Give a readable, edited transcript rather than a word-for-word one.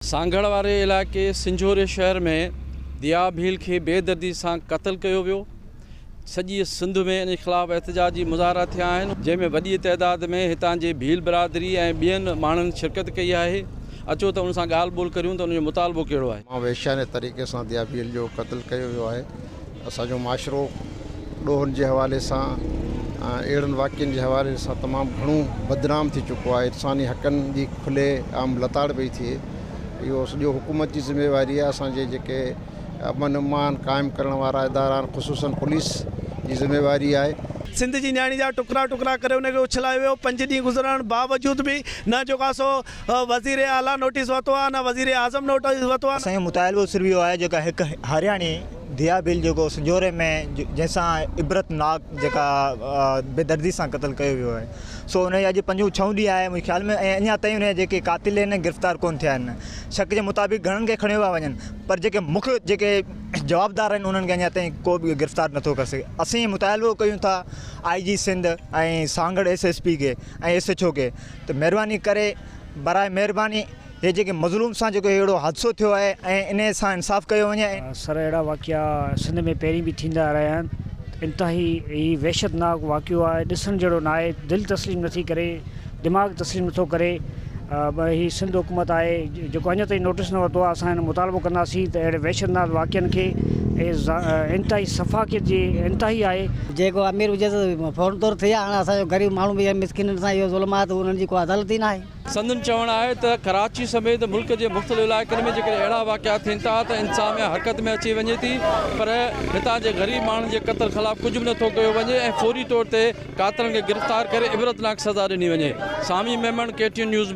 سانگهڙ واري علائقي سنجهوري شهر ۾ ديا ڀيل کي بيدردي سان قتل ڪيو ويو، سڄي سنڌ ۾ ان خلاف احتجاجي مظاهرا ٿيا آهن، جنهن ۾ وڏي تعداد ۾ هتان جي ڀيل برادري ۽ ٻين ماڻهن شرڪت ڪئي آهي، اچو ته ان سان ڳالهه ٻولهه ڪريون ته ان جو مطالبو ڪهڙو آهي. مان وحشيانه طريقي سان ديا ڀيل جو قتل ڪيو ويو آهي، اسان جو معاشرو ڏوهن جي حوالي سان اهڙن واقعن جي حوالي سان تمام گهڻو بدنام ٿي چڪو آهي انساني حقن جي کلي عام لتاڙ پئي ٿئي اهو سڄو حڪومت جي ذميواري آهي اسان جي جيڪي امن امان قائم ڪرڻ وارا ادارا آهن خصوصن پوليس جي ذميواري آهي. سنڌ جي نياڻي جا ٽڪرا ٽڪرا ڪري ان کي اڇلايو ويو پنج ڏينهن گذرڻ باوجود به نه جيڪو آهي سو وزير اعليٰ نوٽيس ورتو آهي نه وزير اعظم نوٽيس ورتو آهي. اسان جو مطالبو صرف اهو آهي جيڪا هڪ هارياڻي ڌيا ڀيل جيڪو سنجهوري ۾ جنهن سان عبرت ناڪ جيڪا بي دردي سان قتل ڪيو ويو آهي سو ان اڄ پنجون ڇهون ڏينهن آهي منهنجي خيال ۾ ۽ اڃا تائين ان جا جيڪي قاتل آهن گرفتار ڪون ٿيا آهن شڪ جي مطابق گهڻن کي کڻيو پيا وڃن پر جيڪي مک جيڪي جوابدار آهن انهن کي اڃا تائين ڪو به گرفتار نٿو ڪري سگهي اسين مطالبو ڪيون ٿا I G Sindh ۽ Sanghar S S P کي ۽ ايس ايڇ او کي ته مهرباني ڪري براء مهرباني هي جيڪي مظلوم سان جيڪو اهڙو حادثو ٿيو آهي ۽ انهي سان انصاف ڪيو وڃي ۽. سر اهڙا واقعا سنڌ ۾ پهرين به ٿيندا رهيا آهن انتهائي هي وحشت ناڪ واقعو آهي ڏسڻ جهڙو ناهي دل تسليم نٿي ڪري دماغ تسليم نٿو ڪري هي سنڌ حڪومت آهي جيڪو اڃا تائين نوٽيس نه ورتو آهي اسان هن مطالبو ڪنداسين ته اهڙي وحشت ناڪ واقعن کي انتهائي سفاڪيت جي انتهائي آهي. جيڪو امير هجي ته فورن طور ٿئي ها هاڻي اسان جو غريب ماڻهو به مسڪينن سان اهو ظلم آهي ته انهن جي ڪو عدالت ئي ناهي. سندن چوڻ آهي ته ڪراچي سميت ملڪ جي مختلف علائقن ۾ جيڪڏهن اهڙا واقعا ٿين ٿا ته انتظاميا حرڪت ۾ اچي وڃي ٿي پر هتان جي غريب ماڻهن جي قتل خلاف ڪجهه به نٿو ڪيو وڃي ۽ فوري طور تي قاتلن کي گرفتار ڪري عبرتناڪ سزا ڏني وڃي. Sami Memon, K T N news.